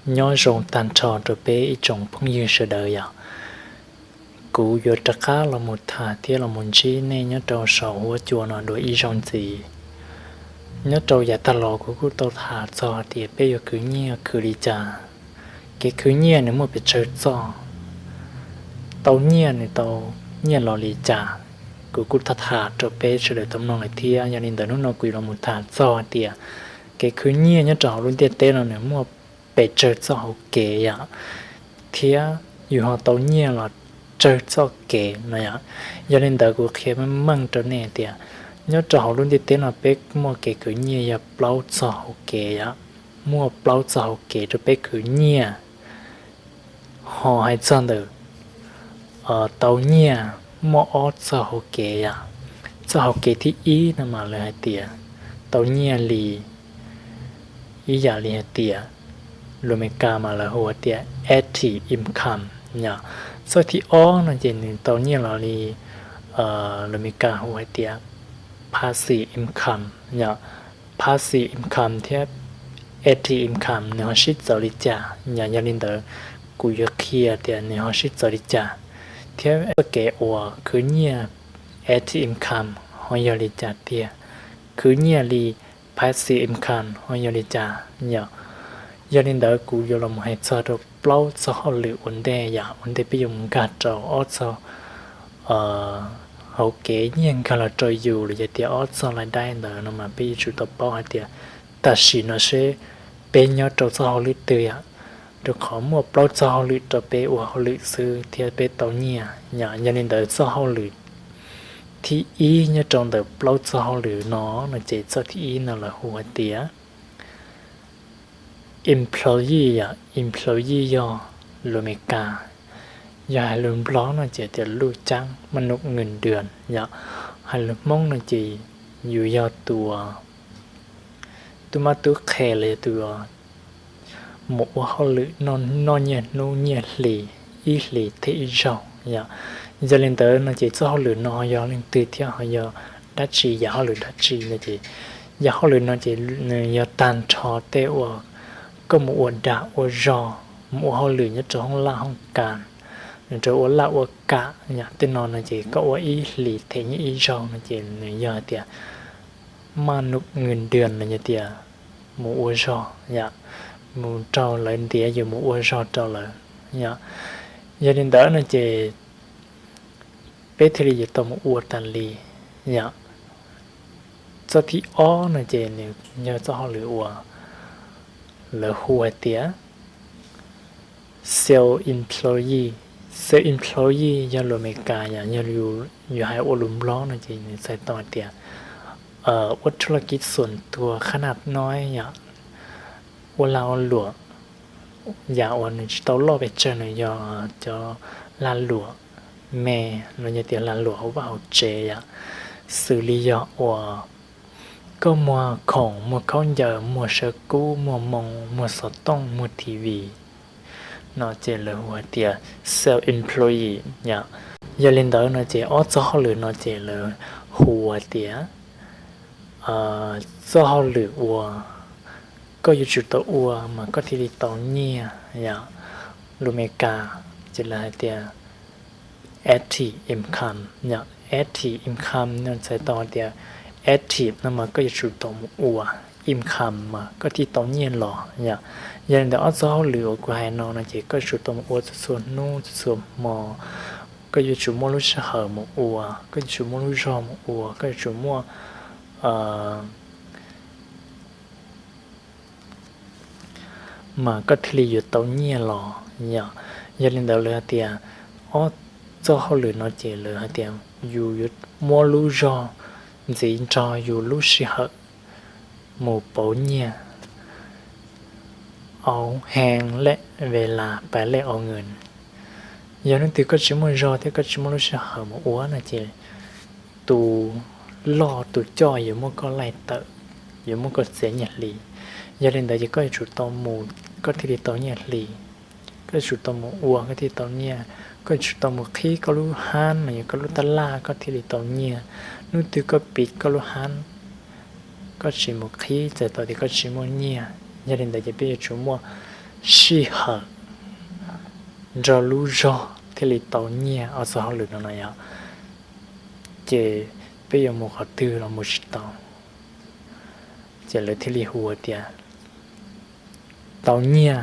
Nyob zoo tag nrho rau peb ib tsoom phooj ywg sawv daws yom. Kuv yuav rov qab los mus tham thiab los mus ntsib nej nyob rau saum huab cua no dua ib zaug ntxiv. Nyob rau yav tag los kuv kuj tau tham txog tias peb yuav khwv nyiaj khwv li cas, kev khwv nyiaj nws muaj pes tsawg txoj, tau nyiaj nws tau nyiaj los li cas, kuv kuj tham tham rau peb sawv daws tau mloog lawm thiab. Yog li ntawd hnub no kuv yuav los mus tham txog tias kev khwv nyiaj nyob rau hauv lub ntiaj teb no nws muaj pes tsawg txoj hauv kev yom, thiab yus ho tau nyiaj los tsawg txoj kev no yom. Yog li ntawd kuv qhia meej meej rau nej tias nyob rau hauv lub ntiaj teb no peb muaj kev khwv nyiaj yog plaub txoj hauv kev yom, muaj plaub txoj hauv kev rau peb khwv nyiaj. Ho hais txog ntawm tau nyiaj muaj ob txoj hauv kev yom. Txoj hauv kev thib ib no mas lawv hais tias tau nyiaj li, ib yam li hais tias lus Amelikas mas lawv hu hais tias active income yom. Txoj thib ob no ces nws tau nyiaj los li lus Amelikas hu hais tias passive income yom. Passive income thiab active income nws ho sib txawv li cas yom. Yog li ntawd kuv yuav qhia tias nws ho sib txawv li cas, thiab txoj kev uas khwv nyiaj active income ho yog li cas tiag, khwv nyiaj li passive income ho yog li cas yom. Yog li ntawd kuv yuav los mus hais txog rau plaub txoj hauj lwm ua ntej yom, ua ntej peb yuav mus nkag rau ob txoj hauv kev nyiaj nkag los rau yus los yog tias ob txoj laij daib ntawd no mas peb yuav tsum tau paub hais tias tam sim no seb peb nyob rau txoj hauj lwm twg yom. Rau qhov muaj plaub txoj hauj lwm rau peb ua hauj lwm xwb thiab peb tau nyiaj yom. Yog li ntawd txoj hauj lwm thib ib nyob rau ntawm plaub txoj hauj lwm no, no ces txoj thib ib no lawv hu hais tias employee yom, employee yog lus Amelikas, yog hais lus Nplog no ces tias ลูกจ้าง maj num ngws dws yom, hais lus Hmoob no ces yus yog tus tub mab tub qhe los yog tus mus ua hauj lwm noj nyiaj hnub nyiaj hli, ib hlis thiab ib zaug yom. Yog li ntawd no ces txoj hauj lwm no yog leej twg thiab ho yog dab tsi, yam hauj lwm dab tsi no ces yam hauj lwm no ces nws yog tag nrho tej uas koj mus ua dag ua zog, mus ua hauj lwm nyob rau hoob laj hoob kas, nws rau ua laj ua kam yom, tej no no ces koj ua ib hlis them nyiaj ib zaug no ces nws yog tias maj num ngws dws los yog tias mus ua zog yom, mus raug lawv ntiav yus mus ua zog rau lawv yom. Yog li ntawd no ces peb thiaj li yuav tau mus ua tas li yom. Txoj thib ob no ces nws yog txoj hauj lwm uas lawv hu hais tias self employee. Self employee yog lus Amelikas yom, yog yus hais ua lus Nplog no ces nws txhais tau hais tias ธุรกิจส่วนตัวขนาดน้อย yom, ua lag ua luam, yam uas nws tsis tau loj pes tsawg nws yog cov lag luam me los yog tias lag luam hauv vaj hauv tsev yom, xws li yog uas koj muag khoom, muag khaub ncaws, muag sawv kub, muag moo, muag xov tooj, muag T V no ces lawv hu hais tias self employee yom. Yog li ntawd no ces ob txoj hauj lwm no ces lawv hu hais tias txoj hauj lwm uas koj yuav tsum tau ua mas koj thiaj li tau nyiaj yom. Lus Amelikas ces lawv hais tias active income yom. Active income no txhais tau hais tias active no mas koj yuav tsum tau mus ua, income mas koj thiaj tau nyiaj los yom. Yog li ntawd ob txoj hauj lwm uas kuv hais no no ces koj yuav tsum tau mus ua txhua txhua hnub txhua txhua hmo, koj yuav tsum muaj lub sij hawm mus ua, koj yuav tsum muaj lub zog mus ua, koj yuav tsum muaj mas koj thiaj li yuav tau nyiaj los yom. Yog li ntawd lawv hais tias ob txoj hauj lwm no ces lawv hais tias yus yuav muab lub zog ntxiv nrog yus lub sij hawm mus pauv nyiaj, เอาแฮงและเวลาไปแลกเอาเงิน. Yog hnub twg koj tsis muaj zog thiab koj tsis muaj lub sij hawm mus ua no ces tus loj tus coj yuav muab koj laij tawm, yuav muab koj txiav nyiaj hli. Yog li ntawd ces koj yuav tsum tau mus, koj thiaj li tau nyiaj hli. Koj yuav tsum tau mus ua koj thiaj tau nyiaj. Koj yuav tsum tau mus qhib koj lub hab los yog koj lub tab laj koj thiaj li tau nyiaj. Hnub twg koj piv koj lub hab, koj tsis mus qhib txhais tau tias koj tsis muaj nyiaj. Yog li ntawd ces peb yuav tsum muaj sij hawm nrog lub zog thiaj li tau nyiaj ob txoj hauj lwm no no yom. Ces peb yuav mus qhov twg los mus tsis tau. Ces lawv thiaj li hu tias tau nyiaj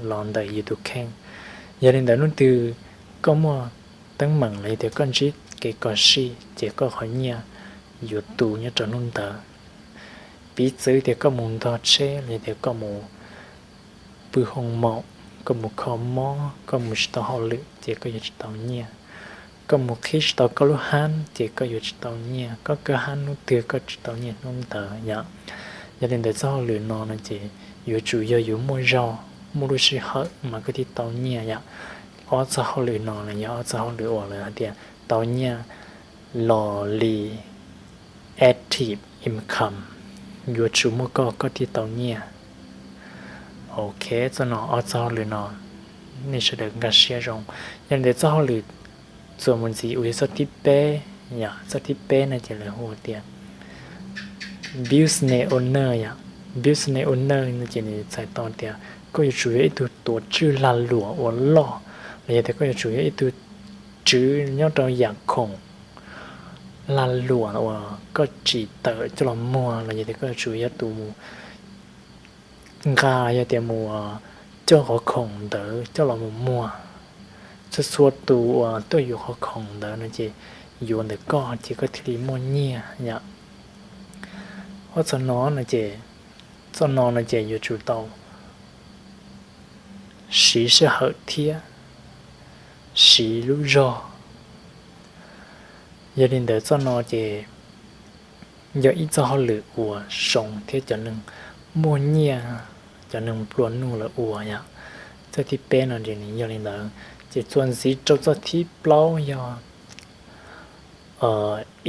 los ntawm yus tus kheej. Yog li ntawd hnub twg koj muaj teeb meem los yog tias koj ntsib kev kos sij ces koj qhov nyiaj yuav tu nyob rau hnub ntawd. Piv txwv tias koj mus ntog tsheb los yog tias koj mus pw hoo maum, koj mus kho mob, koj mus tsis tau hauj lwm ces koj yuav tsis tau nyiaj. Koj mus qhib tsis tau koj lub hab ces koj yuav tsis tau nyiaj. Koj kaw hab hnub twg koj tsis tau nyiaj hnub ntawd yom. Yog li ntawd txoj hauj lwm no no ces yuav tsum yog yus muaj zog, muaj lub sij hawm mas koj thiaj tau nyiaj yom. Ob txoj hauj lwm no los yog ob txoj hauj lwm uas lawv hais tias tau nyiaj los li active income, yuav tsum muaj koj koj thiaj tau nyiaj. Ok, txoj no ob txoj hauj lwm no nej sawv daws nkag siab zoo. Yog li ntawd txoj hauj lwm txuas mus ntxiv uas yog txoj thib peb, yog txoj thib peb no ces lawv hu tias business owner yom. Business owner no ces nws txhais tau tias koj yuav tsum yog ib tug tuav tswj lag luam uas loj, los yog tias koj yuav tsum yog ib tug tswv nyob rau yam khoom lag luam uas koj tsim tawm coj los muag, los yog tias koj yuav tsum yog tus mus nqa, yog tias mus coj qhov khoom ntawd coj los mus muag. Txhua txhua tus uas tuaj yuav qhov khoom ntawd no ces yuav ntawm koj ces koj thiaj li muaj nyiaj yom. Ob txoj no no ces, txoj no no ces yuav tsum tau siv sij hawm thiab siv lub zog. Yog li ntawd txoj no ces yog ib txoj hauj lwm uas zoo thiab cov neeg muaj nyiaj, cov neeg nplua nuj lawv ua yom. Txoj thib peb no ces nws yog li ntawd. Ces txuas ntxiv rau txoj thib plaub yog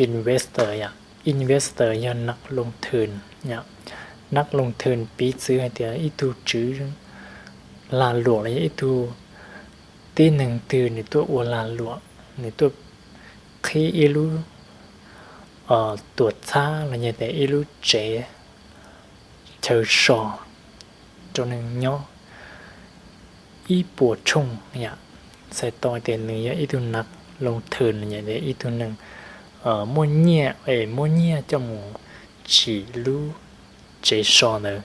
investor yom. Investor yog nas loo thwm yom. Nas loo thwm piv txwv hais tias ib tug tswv lag luam los yog ib tug tib neeg twg nws tuaj ua lag luam, nws tuaj qhib ib lub tuam txhab los yog tias ib lub tsev chaw so rau neeg nyob ib puas tshooj yom. Txhais tau tias nws yog ib tug nas loo thwm los yog tias ib tug neeg muaj nyiaj es muab nyiaj coj mus tsim lub tsev so ntawd,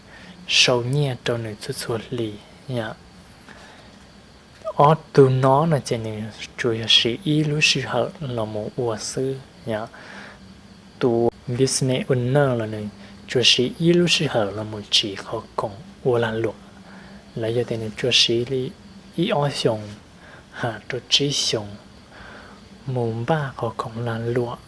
sau nyiaj rau nws txhua txhua hli yom. Ob tug no no ces nws tsuas yog siv ib lub sij hawm los mus ua xwb yom. Tus business owner los nws tsuas siv ib lub sij hawm los mus tsim qhov khoom ua lag luam, los yog tias nws tsuas siv li ib ob xyoos ham rau tsib xyoos mus npaj qhov khoom lag luam,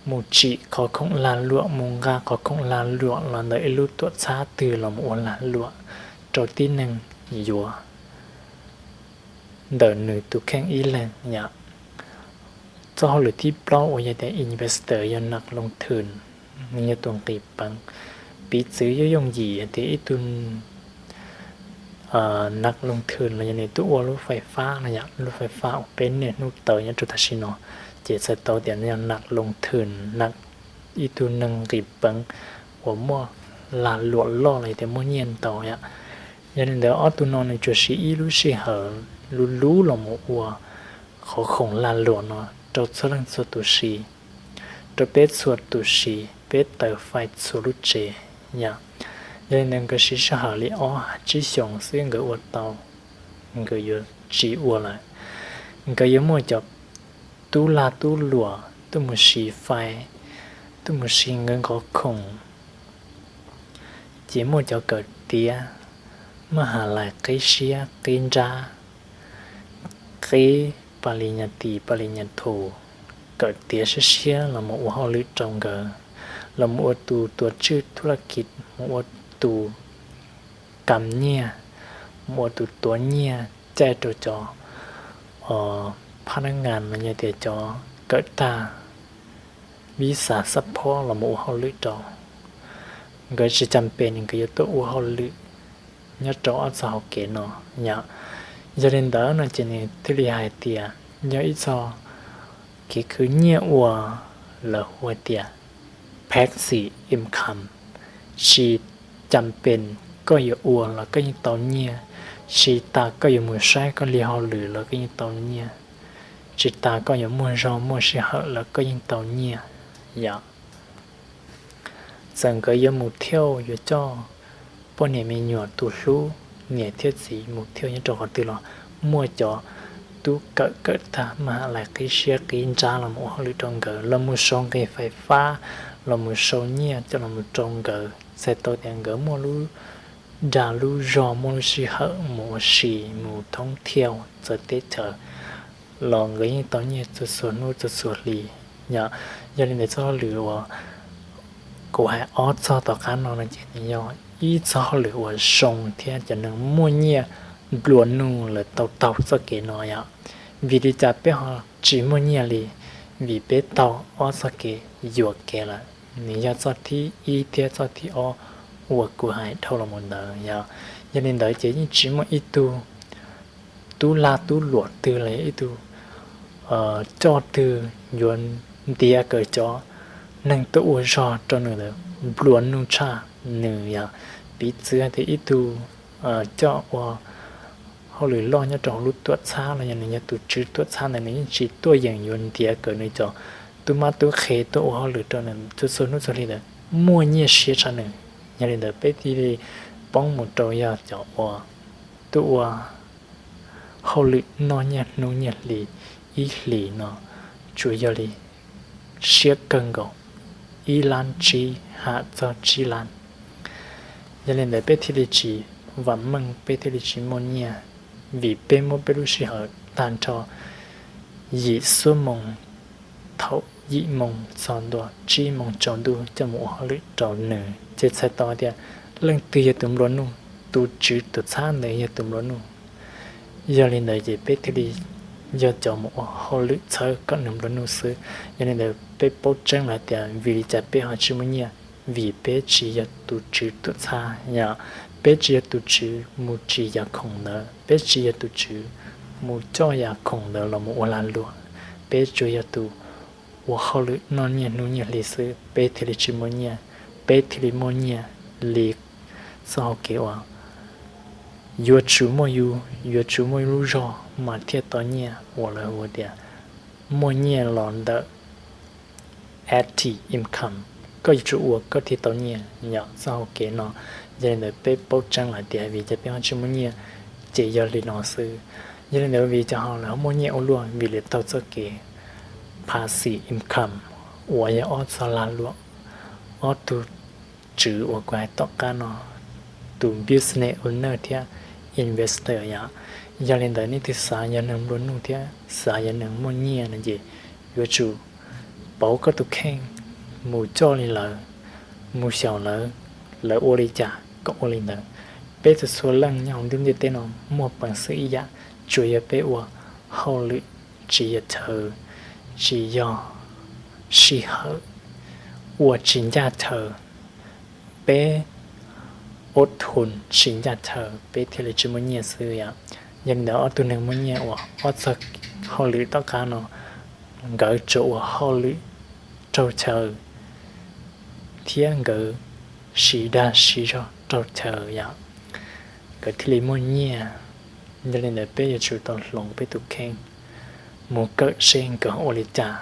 mus tsim qhov khoom lag luam, mus nqa qhov khoom lag luam los ntawm ib lub tuam txhab twg los mus ua lag luam rau tib neeg yuav ntawm nws tus kheej ib leeg yom. Txoj hauj lwm thib plaub uas yog tias investor yog nas loo thwm, nws yog tus nqis peev. Piv txwv yooj yooj yim hais tias ib tug nas loo thwm los yog nws tuaj ua lub fais fab no yom, lub fais fab uas peb niaj hnub tawm nyob rau tam sim no, ces txhais tau tias nws yog nas loo thwm, nas, ib tug neeg nqis peev uas muaj lag luam loj los yog tias muaj nyiaj ntau yom. Yog li ntawd ob tug no nws tsuas siv ib lub sij hawm luv luv los mus ua qhov khoom lag luam no rau txhua leej txhua tus siv, rau peb txhua tus siv, peb taws fais txhua lub tsev yom. Yog li ntawd nkawd siv sij hawm li ob tsib xyoos xwb nkawd ua tau, nkawd yuav tsis ua lawm. Nkawd yuav muaj cov tub lag tub luam tuaj mus siv fais, tuaj mus siv nkawd qhov khoom, ces muaj cov kawm tiav, maj has lais qib siab qib nrab, qib pas li nyas tis pas li nyas thum, kawm tiav siab siab los mus ua hauj lwm rau nkawd, los mus ua tus tuav tswj thuj laj kis, mus ua tus kam nyiaj, mus ua tus tuav nyiaj caij rau cov phab nab ngas los yog tias cov kawm tag vib xas xab phob los mus ua hauj lwm rau. Nkawd tsis cam pes nkawd yuav tuaj ua hauj lwm nyob rau ob txoj hauv kev no yom. Yog li ntawd no ces nws thiaj li hais tias yog ib txoj kev khwv nyiaj uas lawv hu tias passive income, tsis cam pes koj yuav ua los koj yeej tau nyiaj, tsis tas koj yuav mus saib koj li hauj lwm los koj yeej tau nyiaj, tsis tas koj yuav muaj zog muaj sij hawm los koj yeej tau nyiaj. Yog txawm nkawd yuav mus thiauj yuav coj poj niam me nyuam tus hlub, niam thiab txiv mus thiauj nyob rau qhov twg los muaj cov tub kawm kawm tag maj mam lais qib siab qib ntsab los mus ua hauj lwm rau nkawd, los mus sau nqi fais fab, los mus sau nyiaj coj los mus rau nkawd, txhais tau tias nkawd muaj lub dag lub zog muaj lub sij hawm mus ua si mus thoob thiauj txawv teb chaws los nkawd yeej tau nyiaj txhua txhua hnub txhua txhua hli. Yog, yog li ntawd txoj hauj lwm uas kuv hais ob txog tom qab no no ces nws yog ib txoj hauj lwm uas zoo thiab cov neeg muaj nyiaj nplua nuj lawv tau taug txoj kev no yom. Vim li cas peb ho tsis muaj nyiaj li? Vim peb taug ob txoj kev yuam kev lawm. Nws yog txoj thib ib thiab txoj thib ob uas kuv hais dhau los mus ntawd yom. Yog li ntawd ces yeej tsis muaj ib tug tub lag tub luam twg los yog ib tug coj twg yuav ntiav kawm cov neeg tuaj ua zog rau nws ntawd nplua nuj tshaj. Nws yog piv txwv hais tias ib tug coj ua hauj lwm loj nyob rau hauv lub tuam txhab los yog nws yog tus tswv tuam txhab ntawd nws yeej tsis tuaj yeem yuav ntiav kawm nws cov tub mab tub qhe tuaj ua hauj lwm rau nws txhua txhua hnub txhua hli ntawd muaj nyiaj siab tshaj nws. Yog li ntawd peb thiaj li poob mus rau yog cov uas tuaj ua hauj lwm noj nyiaj hnub nyiaj hli ib hlis no tsuas yog li siab kawg nkaus ib lab tsib ham txog tsib lab. Yog li ntawd peb thiaj li tsis vam meej peb thiaj li tsis muaj nyiaj vim peb muab peb lub sij hawm tag nrho yim xuab moos thaum yim moos txog ntua tsib moos tsaus ntuj coj mus ua hauj lwm rau nws ces txhais tau tias leej twg yog tus nplua nuj, tus tswv tus txhab ntawd yog tus nplua nuj. Yog li ntawd ces peb thiaj li yog cov mus ua hauj lwm txhawb kom nws nplua nuj xwb. Yog li ntawd peb paub tseeb lawm tias vim li cas peb ho tsis muaj nyiaj, vim peb tsis yog tus tswv tuam txhab yom. Peb tsis yog tus tswv mus tsim yam khoom ntawd, peb tsis yog tus tswv mus coj yam khoom ntawd los mus ua lag luam. Peb tsuas yog tus ua hauj lwm noj nyiaj hnub nyiaj hli xwb peb thiaj li tsis muaj nyiaj. Peb thiaj li muaj nyiaj li txoj hauv kev uas yuav tsum muaj yus, yuav tsum muaj yus lub zog mas thiaj tau nyiaj uas lawv hu tias muaj nyiaj los ntawm active income, koj yuav tsum ua koj thiaj tau nyiaj yom txoj hauv kev no. Yog li ntawd peb paub tseeb lawm tias vim cas peb ho tsis muaj nyiaj ces yog li no xwb. Yog li ntawd vim cas ho lawv muaj nyiaj ua luaj? Vim lawv taug txoj kev passive income uas yog ob txoj lag luam, ob tug tswv uas kuv hais tom qab no, tus business owner thiab investor yom. Yog li ntawd nej twg xav yog neeg nplua nuj thiab xav yog neeg muaj nyiaj no ces yuav tsum pauv koj tus kheej mus coj li lawv, mus xyaum lawv, lawv ua li cas koj ua li ntawd. Peb txhua txhua leej nyob hauv ntiaj teb no muaj peev xwm ib yam, tsuas yog peb ua hauj lwm tsis yog chaw, tsis yog sij hawm, ua tsis ncaj chaw, peb ua thun tsis ncaj chaw peb thiaj li tsis muaj nyiaj xwb yom. Yog li ntawd ob tug neeg muaj nyiaj uas ob txog hauj lwm tom qab no, nkawd tsuas ua hauj lwm raug chaw thiab nkawd siv dag siv zog raug chaw yom, nkawd thiaj li muaj nyiaj. Yog li ntawd peb yuav tsum tau hloov peb tus kheej mus kawm seb nkawd ua li cas,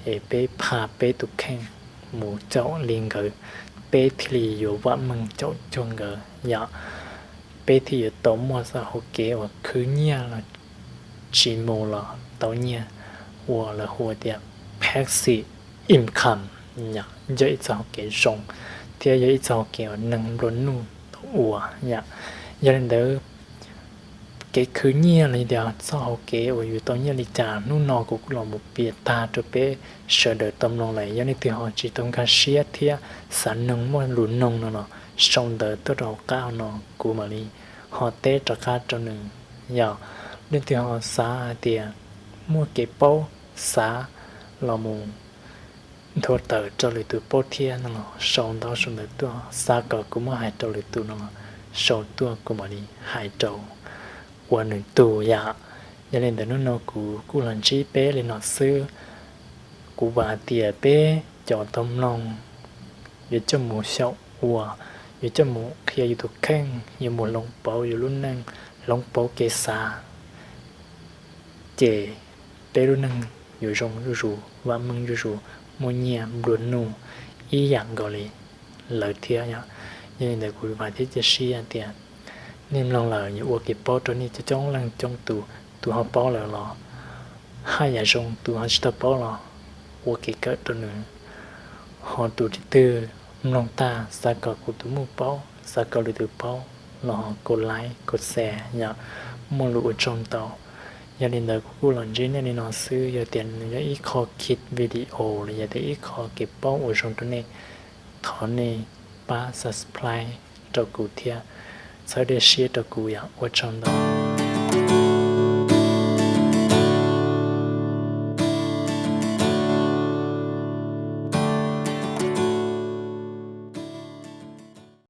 es peb pha peb tus kheej mus caum li nkawd, peb thiaj li yuav vam meej caum cuag nkawd yom. Peb thiaj yuav tau muaj txoj hauv kev uas khwv nyiaj los tsis mus los tau nyiaj, uas lawv hu tias passive income yom, yog ib txoj hauv kev zoo thiab yog ib txoj hauv kev uas neeg nplua nuj tau ua yom. Yog li ntawd kev khwv nyiaj los yog tias txoj hauv kev uas yus tau nyiaj li cas hnub no kuv los mus piav tag rau peb sawv daws tau mloog lawm. Yog leej twg ho tsis tau nkag siab thiab xav noog muaj lus noog no los sau ntawv tuaj rau hauv qab no kuv mam li ho teb rov qab rau nws. Yog leej twg ho xav hais tias muaj kev paub xav los mus nthuav tawm rau lwm tus paub thiab no los sau ntawv sau ntawv tuaj, xav kom kuv muab hais rau lwm tus no los sau tuaj kuv mam li hais rau ua nws tug yom. Yog li ntawd hnub no kuv kuj los ntsib peb li no xwb. Kuv vam hais tias peb cov tau mloog yuav coj mus xyaum ua yuav coj mus qhia yus tus kheej, yuav mus hloov pauv yus lub neej, hloov pauv kev xav, ces peb lub neej yuav zoo zuj zus, vam meej zuj zus, muaj nyiaj nplua nuj ib yam nkaus li lawv thiab yom. Yog li ntawd kuv vam thiab cia siab tias nej mloog lawm yuav ua kev paub rau nej coob coob leej coob tus. Tus ho paub lawm los haj yam zoo, tus ho tsis tau paub los ua kev kawm rau nws. Ho tus twg mloog tag xav kom kuv tus muaj paub, xav kom lwm tus paub los ho kom like kom share yom. Muaj lus ua tsaug ntau. Yog li ntawd kuv kuj los ntsib nej li no xwb, yog tias nws yog ib qho kit video los yog tias ib qho kev paub uas zoo rau nej, thov nej pab subscribe rau kuv thiab, txhawb dej siab rau kuv yom. Ua tsaug ntau.